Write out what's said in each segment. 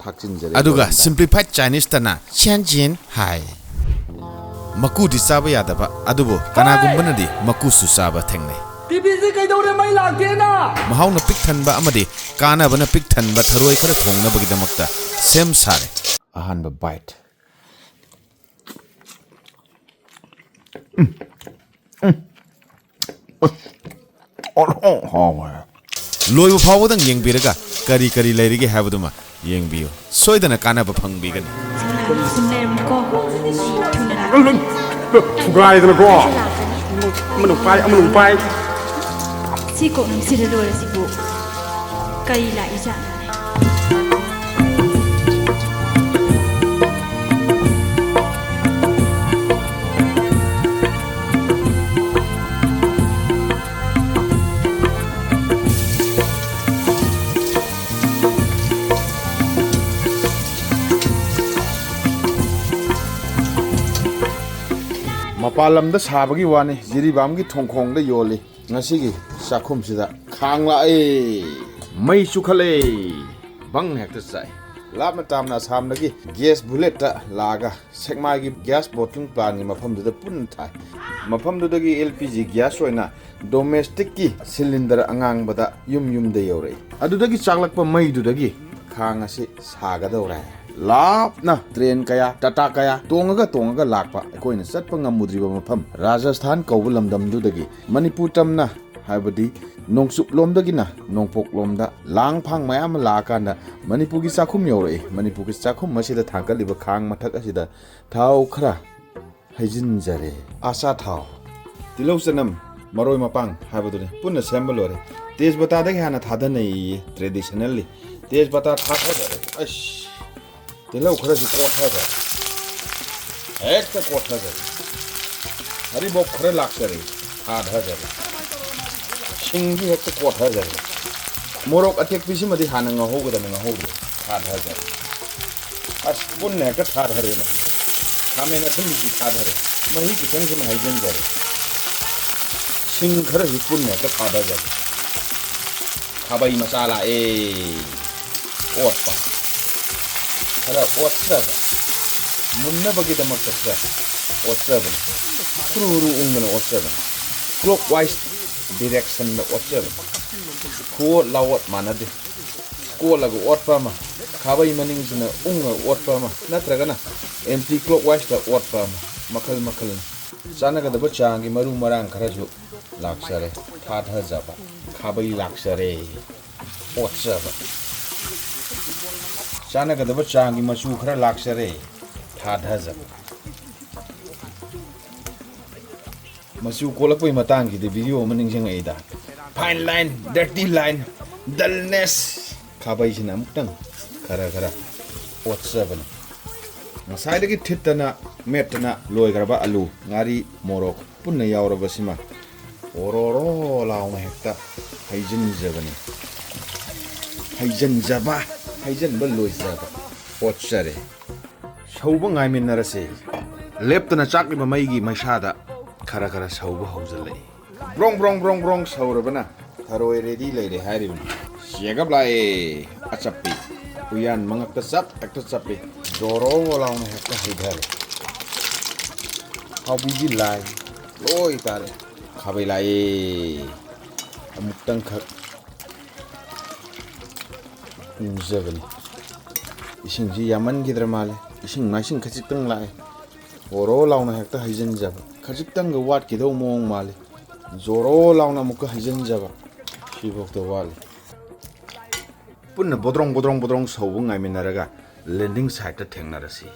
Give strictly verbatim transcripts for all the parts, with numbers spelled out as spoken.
ꯊꯥꯛꯆꯤꯟꯖꯔꯦ꯫ ꯑꯗꯨꯒ ꯂꯣꯟꯗ꯫ Simplified Chineseꯇꯅ ꯆꯦꯟ ꯆꯦꯟ ꯍꯥꯏ꯫ ꯃꯀꯨꯗꯤ ꯆꯥꯕ ꯌꯥꯗꯕ, ꯑꯗꯨꯕꯨ ꯀꯅꯥꯒꯨꯝꯕꯅꯗꯤ ꯃꯀꯨꯁꯨ ꯆꯥꯕ ꯊꯦꯡꯅꯩ꯫ ꯇꯤꯚꯤꯁꯤ ꯀꯩꯗꯧꯔꯦ ꯃꯩ ꯂꯥꯛꯇꯦꯅ? ꯃꯍꯥꯎꯅ ꯄꯤꯛ ꯊꯟꯕ ꯑꯃꯗꯤ ꯀꯥꯟꯅꯕꯅ ꯄꯤꯛ ꯊꯟꯕ ꯊꯔꯣꯏ ꯈꯔ ꯊꯣꯡꯅꯕꯒꯤꯗꯃꯛꯇ ꯁꯦꯝ ꯁꯥꯔꯦ꯫ ꯑꯍꯥꯟꯕ bite꯫ ꯎꯝ꯫ ꯎꯝ꯫ ꯍꯥꯎꯋꯦ꯫ ꯂꯣꯏꯕ ꯐꯥꯎꯕꯗꯪ ꯌꯦꯡꯕꯤꯔꯒ ꯀꯔꯤ ꯀꯔꯤ ꯂꯩꯔꯤꯒꯦ ꯍꯥꯏꯕꯗꯨꯃ ꯌꯦꯡꯕꯤꯌꯨ꯫ ꯁꯣꯏꯗꯅ ꯀꯥꯟꯅꯕ ꯐꯪꯕꯤꯒꯅꯤ꯫ ꯁꯨꯝ ꯂꯩꯔꯝꯃꯨꯀꯣ꯫ ꯊꯨꯅ ꯂꯥꯛꯀꯅꯤ꯫ ꯊꯨꯒꯥꯏꯗꯅꯀꯣ꯫ ꯑꯃꯅ ꯄꯥꯏ, ꯑꯃꯅ ꯄꯥꯏ꯫ ꯁꯤ ꯀꯣꯛ ꯅꯝꯁꯤꯜꯂ ꯂꯣꯏꯔꯦ ꯁꯤꯕꯨ꯫ ꯀꯔꯤ ꯂꯥꯛꯏꯖꯥꯠꯅꯣꯅꯦ? ꯃꯄꯥꯟ ꯂꯝꯗ ꯁꯥꯕꯒꯤ ꯋꯥꯅꯤ, ꯖꯤꯔꯤꯕꯥꯝꯒꯤ ꯊꯣꯡꯈꯣꯡꯗ ꯌꯣꯜꯂꯤ꯫ ꯉꯁꯤꯒꯤ ꯆꯥꯛꯈꯨꯝꯁꯤꯗ ꯈꯥꯡ ꯂꯥꯛꯑꯦ, ꯃꯩ ꯆꯨꯈꯠꯂꯦ, ꯕꯪ ꯍꯦꯛꯇ ꯆꯥꯛꯑꯦ꯫ ꯂꯥꯞꯅ ꯇꯥꯝꯅ ꯑꯁꯥꯝꯗꯒꯤ gas bulletꯇ ꯂꯥꯛꯑꯒ ꯁꯦꯛꯃꯥꯏꯒꯤ gas bottling plantꯀꯤ ꯃꯐꯝꯗꯨꯗ ꯄꯨꯟꯅ ꯊꯥꯏ꯫ ꯃꯐꯝꯗꯨꯗꯒꯤ LPG gas ꯑꯣꯏꯅ domesticꯀꯤ cylinder ꯑꯉꯥꯡꯕꯗ ꯌꯨꯝ ꯌꯨꯝꯗ ꯌꯧꯔꯛꯏ꯫ ꯑꯗꯨꯗꯒꯤ ꯆꯥꯛꯂꯛꯄ ꯃꯩꯗꯨꯗꯒꯤ ꯈꯥꯡ ꯑꯁꯤ ꯁꯥꯒꯗꯧꯔꯦ꯫ ꯂꯥꯞꯅ train ꯀꯌꯥ, ꯇꯥꯇꯥ ꯀꯌꯥ ꯇꯣꯡꯉꯒ ꯇꯣꯡꯉꯒ ꯂꯥꯛꯄ ꯑꯩꯈꯣꯏꯅ ꯆꯠꯄ ꯉꯝꯃꯨꯗ꯭ꯔꯤꯕ ꯃꯐꯝ ꯔꯥꯖꯁꯊꯥꯟ ꯀꯧꯕ ꯂꯝꯗꯝꯗꯨꯗꯒꯤ ꯃꯅꯤꯄꯨꯔ ꯇꯝꯅ, ꯍꯥꯏꯕꯗꯤ ꯅꯣꯡꯆꯨꯞꯂꯣꯝꯗꯒꯤꯅ ꯅꯣꯡꯄꯣꯛꯂꯣꯝꯗ ꯂꯥꯡ ꯐꯥꯡ ꯃꯌꯥꯝ ꯑꯃ ꯂꯥꯛꯑꯀꯥꯟꯗ ꯃꯅꯤꯄꯨꯔꯒꯤ ꯆꯥꯛꯈꯨꯝ ꯌꯧꯔꯛꯏ꯫ ꯃꯅꯤꯄꯨꯔꯒꯤ ꯆꯥꯛꯈꯨꯝ ꯑꯁꯤꯗ ꯊꯥꯡꯒꯠꯂꯤꯕ ꯈꯥꯡ ꯃꯊꯛ ꯑꯁꯤꯗ ꯊꯥꯎ ꯈꯔ ꯍꯩꯖꯤꯟꯖꯔꯦ꯫ ꯑꯆꯥꯊꯥꯎ, ꯇꯤꯜꯍꯧ, ꯆꯅꯝ, ꯃꯔꯣꯏ ꯃꯄꯥꯡ ꯍꯥꯏꯕꯗꯨꯅꯤ꯫ ꯄꯨꯟꯅ ꯁꯦꯝꯕ ꯂꯣꯏꯔꯦ꯫ ꯇꯦꯖꯄꯇꯥꯗꯒꯤ ꯍꯥꯟꯅ ꯊꯥꯗꯅꯩꯌꯦ, traditionally꯫ ꯇꯦꯖꯄꯇꯥ ꯊꯥꯗꯔꯦ꯫ ꯑꯁ, ꯇꯤꯜꯍꯧ ꯈꯔꯁꯨ ꯀꯣꯠꯊꯖꯔꯦ꯫ ꯍꯦꯛꯇ ꯀꯣꯠꯊꯖꯔꯦ꯫ ꯍꯔꯤꯕꯣꯞ ꯈꯔ ꯂꯥꯛꯆꯔꯦ, ꯊꯥꯗꯖꯔꯦ꯫ ꯁꯤꯡꯁꯤ ꯍꯦꯛꯇ ꯀꯣꯠꯊꯖꯔꯦ꯫ ꯃꯣꯔꯣꯛ ꯑꯇꯦꯛꯄꯤꯁꯤꯃꯗꯤ ꯍꯥꯟꯅ ꯉꯧꯍꯧꯒꯗꯕꯅꯤ, ꯉꯧꯍꯧꯗ꯭ꯔꯦ, ꯊꯥꯗꯖꯔꯦ꯫ ꯑꯁ, ꯄꯨꯟꯅ ꯍꯦꯛꯇ ꯊꯥꯗꯔꯦ ꯃꯁꯤꯗ꯫ ꯈꯥꯃꯦꯟ ꯑꯁꯤꯟꯕꯤꯁꯤ ꯊꯥꯗꯔꯦ꯫ ꯃꯍꯤ ꯈꯤꯇꯪꯁꯤꯃ ꯍꯩꯖꯤꯟꯖꯔꯦ꯫ ꯁꯤꯡ ꯈꯔꯁꯤ ꯄꯨꯟꯅ ꯍꯦꯛꯇ ꯊꯥꯗꯖꯔꯦ꯫ ꯈꯥꯕꯩ ꯃꯆꯥ ꯂꯥꯛꯑꯦ꯫ ꯑꯣꯠꯄ꯫ ꯈꯔ ꯑꯣꯠꯆꯕ, ꯃꯨꯟꯅꯕꯒꯤꯗꯃꯛꯇ ꯈꯔ ꯑꯣꯠꯆꯕꯅꯤ꯫ ꯍꯨꯔꯨ ꯍꯨꯔꯨ ꯎꯪꯗꯅ ꯑꯣꯠꯆꯕꯅꯤ꯫ Clockwise directionꯗ ꯑꯣꯠꯆꯕꯅꯤ꯫ ꯈꯨꯑꯣꯠ ꯂꯥꯑꯣꯠ ꯃꯥꯟꯅꯗꯦ꯫ ꯀꯣꯠꯂꯒ ꯑꯣꯠꯄ ꯑꯃ, ꯈꯥꯕꯩ ꯃꯅꯤꯡꯁꯤꯅ ꯎꯪꯉꯒ ꯑꯣꯠꯄ ꯑꯃ, ꯅꯠꯇ꯭ꯔꯒꯅ anti clockwiseꯇ ꯑꯣꯠꯄ ꯑꯃ, ꯃꯈꯜ ꯃꯈꯜꯅꯤ꯫ ꯆꯥꯟꯅꯒꯗꯕ ꯆꯥꯡꯒꯤ ꯃꯔꯨ ꯃꯔꯥꯡ ꯈꯔꯁꯨ ꯂꯥꯛꯆꯔꯦ꯫ ꯊꯥꯗꯖꯕ, ꯈꯥꯕꯩ ꯂꯥꯛꯆꯔꯦ꯫ ꯑꯣꯠꯆꯕ꯫ ꯆꯥꯟꯅꯒꯗꯕ ꯆꯥꯡꯒꯤ ꯃꯆꯨ ꯈꯔ ꯂꯥꯛꯆꯔꯦ꯫ ꯊꯥꯗꯖꯕ꯫ ꯃꯆꯨ ꯀꯣꯜꯂꯛꯄꯒꯤ ꯃꯇꯥꯡꯁꯤꯗꯤ video ꯑꯃ ꯅꯤꯡꯁꯤꯡꯉꯛꯏꯗ꯫ Fine line, dirty line, dullness꯫ ꯈꯥꯕꯩꯁꯤꯅ ꯑꯃꯨꯛꯇꯪ ꯈꯔ ꯈꯔ ꯑꯣꯠꯆꯕꯅꯤ꯫ ꯉꯁꯥꯏꯗꯒꯤ ꯊꯤꯠꯇꯅ ꯃꯦꯠꯇꯅ ꯂꯣꯏꯈ꯭ꯔꯕ ꯑꯂꯨ, ꯉꯥꯔꯤ, ꯃꯣꯔꯣꯛ ꯄꯨꯟꯅ ꯌꯥꯎꯔꯕꯁꯤꯃ ꯑꯣꯔꯣꯔꯣ ꯂꯥꯎꯅ ꯍꯦꯛꯇ ꯍꯩꯖꯤꯟꯖꯕꯅꯤ꯫ ꯍꯩꯖꯤꯟꯖꯕ, ꯍꯩꯖꯤꯟꯕ ꯂꯣꯏꯖꯕ, ꯑꯣꯠꯆꯔꯦ꯫ ꯁꯧꯕ ꯉꯥꯏꯃꯤꯟꯅꯔꯁꯦ꯫ ꯂꯦꯞꯇꯅ ꯆꯥꯛꯂꯤꯕ ꯃꯩꯒꯤ ꯃꯩꯁꯥꯗ ꯈꯔ ꯈꯔ ꯁꯧꯕ ꯍꯧꯖꯤꯜꯂꯛꯏ꯫ ꯕ꯭ꯔꯣꯡ ꯕ꯭ꯔꯣꯡ ꯕ꯭ꯔꯣꯡ ꯕ꯭ꯔꯣꯡ ꯁꯧꯔꯕꯅ ꯊꯔꯣꯏ ready ꯂꯩꯔꯦ ꯍꯥꯏꯔꯤꯕꯅꯤ꯫ ꯆꯦꯒꯞ ꯂꯥꯛꯑꯦ꯫ ꯑꯆꯞꯄꯤ꯫ ꯎꯌꯥꯟ ꯃꯉꯛꯇ ꯆꯞ ꯍꯦꯛꯇ ꯆꯞꯄꯤ꯫ ꯖꯣꯔꯣ ꯂꯥꯎꯅ ꯍꯦꯛꯇ ꯍꯩꯊꯔꯦ꯫ ꯍꯥꯎꯕꯤꯗꯤ ꯂꯥꯏ꯫ ꯂꯣꯏ ꯇꯥꯔꯦ꯫ ꯈꯥꯕꯩ ꯂꯥꯛꯑꯦ꯫ ꯑꯃꯨꯛꯇꯪꯈꯛ ꯎꯖꯕꯅꯤ꯫ ꯏꯁꯤꯡꯁꯤ ꯌꯥꯝꯃꯟꯈꯤꯗ꯭ꯔ ꯃꯥꯜꯂꯦ꯫ ꯏꯁꯤꯡ ꯃꯥꯏꯁꯤꯡ ꯈꯖꯤꯛꯇꯪ ꯂꯥꯛꯑꯦ꯫ ꯑꯣꯔꯣ ꯂꯥꯎꯅ ꯍꯦꯛꯇ ꯍꯩꯖꯤꯟꯖꯕ꯫ ꯈꯖꯤꯛꯇꯪꯒ ꯋꯥꯠꯈꯤꯗꯧ ꯃꯑꯣꯡ ꯃꯥꯜꯂꯤ꯫ ꯖꯣꯔꯣ ꯂꯥꯎꯅ ꯑꯃꯨꯛꯀ ꯍꯩꯖꯤꯟꯖꯕ꯫ ꯁꯤꯐꯥꯎꯗ ꯋꯥꯠꯂꯤ꯫ ꯄꯨꯟꯅ ꯕꯣꯗ꯭ꯔꯣꯡ ꯕꯣꯗ꯭ꯔꯣꯡ ꯕꯣꯗ꯭ꯔꯣꯡ ꯁꯧꯕ ꯉꯥꯏꯃꯤꯟꯅꯔꯒ landing siteꯇ ꯊꯦꯡꯅꯔꯁꯤ꯫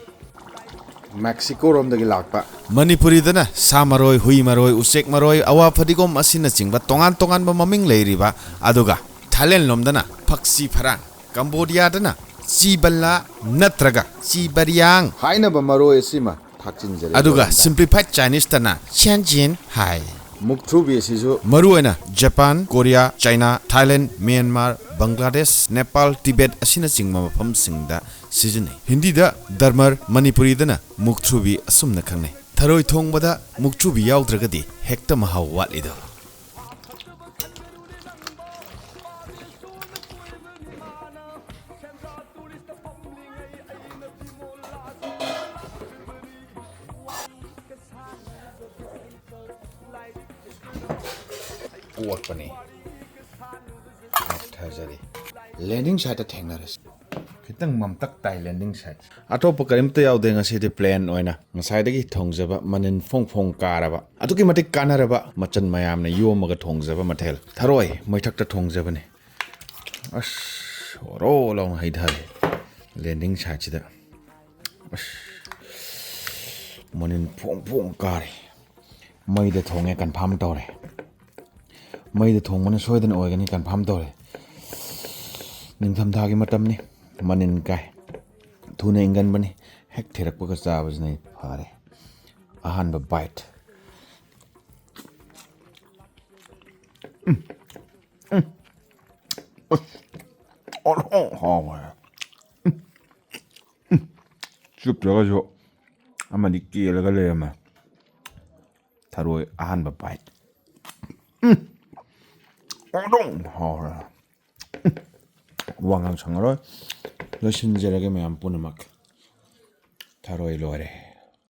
ꯃꯦꯛꯁꯤꯀꯣꯔꯣꯝꯗꯒꯤ ꯂꯥꯛꯄ꯫ ꯃꯅꯤꯄꯨꯔꯤꯗꯅ ꯁꯥ ꯃꯔꯣꯏ, ꯍꯨꯏ ꯃꯔꯣꯏ, ꯎꯆꯦꯛ ꯃꯔꯣꯏ, ꯑꯋꯥ ꯐꯗꯤꯒꯣꯝ ꯑꯁꯤꯅꯆꯤꯡꯕ ꯇꯣꯉꯥꯟ ꯇꯣꯉꯥꯟꯕ ꯃꯃꯤꯡ ꯂꯩꯔꯤꯕ, ꯑꯗꯨꯒ ꯊꯥꯏꯂꯦꯟ ꯂꯣꯝꯗꯅ ꯐꯛꯁꯤ ꯐꯔꯥꯡ, ꯀꯝꯕꯣꯗꯤꯌꯥꯗꯅ ꯆꯤꯕꯜꯂꯥ ꯅꯠꯇ꯭ꯔꯒ ꯆꯤꯕꯔꯤꯌꯥꯡ ꯍꯥꯏꯅꯕ ꯃꯔꯣꯏ ꯑꯁꯤꯃ ꯊꯥꯛꯆꯤꯟꯖꯔꯦ꯫ ꯑꯗꯨꯒ ꯂꯣꯟꯗ꯫ Simplified Chineseꯇꯅ ꯁꯦꯟꯖꯤꯟ ꯍꯥꯏ꯫ ꯃꯨꯛꯊ꯭ꯔꯨꯕꯤ ꯑꯁꯤꯁꯨ ꯃꯔꯨꯑꯣꯏꯅ Japan, Korea, China, Thailand, Myanmar, Bangladesh, Nepal, Tibet ꯑꯁꯤꯅꯆꯤꯡꯕ ꯃꯐꯝꯁꯤꯡꯗ ꯁꯤꯖꯤꯟꯅꯩ꯫ ꯍꯤꯟꯗꯤꯗ ꯗꯔꯃꯔ, ꯃꯅꯤꯄꯨꯔꯤꯗꯅ ꯃꯨꯛꯊ꯭ꯔꯨꯕꯤ ꯑꯁꯨꯝꯅ ꯈꯪꯅꯩ꯫ ꯊꯔꯣꯏ ꯊꯣꯡꯕꯗ ꯃꯨꯛꯊ꯭ꯔꯨꯕꯤ ꯌꯥꯎꯗ꯭ꯔꯒꯗꯤ ꯍꯦꯛꯇ ꯃꯍꯥꯎ ꯋꯥꯠꯂꯤꯗꯣ꯫ ꯑꯣꯠꯄꯅꯤ꯫ ꯃꯨꯛꯊꯖꯔꯤ꯫ Landing site ꯇ ꯊꯦꯡꯅꯔꯁꯤ꯫ ꯈꯤꯇꯪ ꯃꯝꯇꯛ ꯇꯥꯏ landing site꯫ ꯑꯇꯣꯞꯄ ꯀꯔꯤꯝꯇ ꯌꯥꯎꯗꯦ ꯉꯁꯤꯗꯤ, plain ꯑꯣꯏꯅ ꯉꯁꯥꯏꯗꯒꯤ ꯊꯣꯡꯖꯕ ꯃꯅꯤꯟ ꯐꯣꯡ ꯐꯣꯡ ꯀꯥꯔꯕ, ꯑꯗꯨꯛꯀꯤ ꯃꯇꯤꯛ ꯀꯥꯟꯅꯔꯕ ꯃꯆꯜ ꯃꯌꯥꯝꯅ ꯌꯣꯝꯃꯒ ꯊꯣꯡꯖꯕ ꯃꯊꯦꯜ ꯊꯔꯣꯏ ꯃꯩꯊꯛꯇ ꯊꯣꯡꯖꯕꯅꯤ꯫ ꯑꯁ, ꯑꯣꯔꯣ ꯂꯥꯎꯅ ꯍꯩꯊꯔꯦ landing site ꯁꯤꯗ꯫ ꯑꯁ, ꯃꯅꯤꯟ ꯐꯣꯡ ꯐꯣꯡ ꯀꯥꯔꯦ꯫ ꯃꯩꯗ ꯊꯣꯡꯉꯦ confirm ꯇꯧꯔꯦ꯫ ꯃꯩꯗ ꯊꯣꯡꯕꯅ ꯁꯣꯏꯗꯅ ꯑꯣꯏꯒꯅꯤ confirm ꯇꯧꯔꯦ꯫ ꯅꯤꯡꯊꯝꯊꯥꯒꯤ ꯃꯇꯝꯅꯤ, ꯃꯅꯤꯟ ꯀꯥꯏ, ꯊꯨꯅ ꯏꯪꯒꯟꯕꯅꯤ꯫ ꯍꯦꯛ ꯊꯤꯔꯛꯄꯒ ꯆꯥꯕꯁꯤꯅ ꯐꯔꯦ꯫ ꯑꯍꯥꯟꯕ bite꯫ ꯎꯝ, ꯎꯝ꯫ ꯑꯁ, ꯑꯣꯟꯊꯣꯛ ꯍꯥꯎꯋꯦ꯫ ꯎꯝ, ꯎꯝ꯫ ꯆꯨꯞꯇ꯭ꯔꯒꯁꯨ ꯑꯃꯗꯤ ꯀꯦꯜꯂꯒ ꯂꯩꯔꯝꯃꯦ꯫ ꯊꯔꯣꯏ ꯑꯍꯥꯟꯕ bite꯫ ꯎꯝ꯫ ꯑꯣꯟꯊꯣꯛ ꯍꯥꯎꯔꯦ꯫ ꯎꯝ꯫ ꯋꯥ ꯉꯥꯡ ꯁꯪꯉꯔꯣꯏ꯫ ꯂꯣꯏꯁꯤꯟꯖꯔꯒꯦ ꯃꯌꯥꯝ ꯄꯨꯝꯅꯃꯛ꯫ ꯊꯔꯣꯏ ꯂꯣꯏꯔꯦ꯫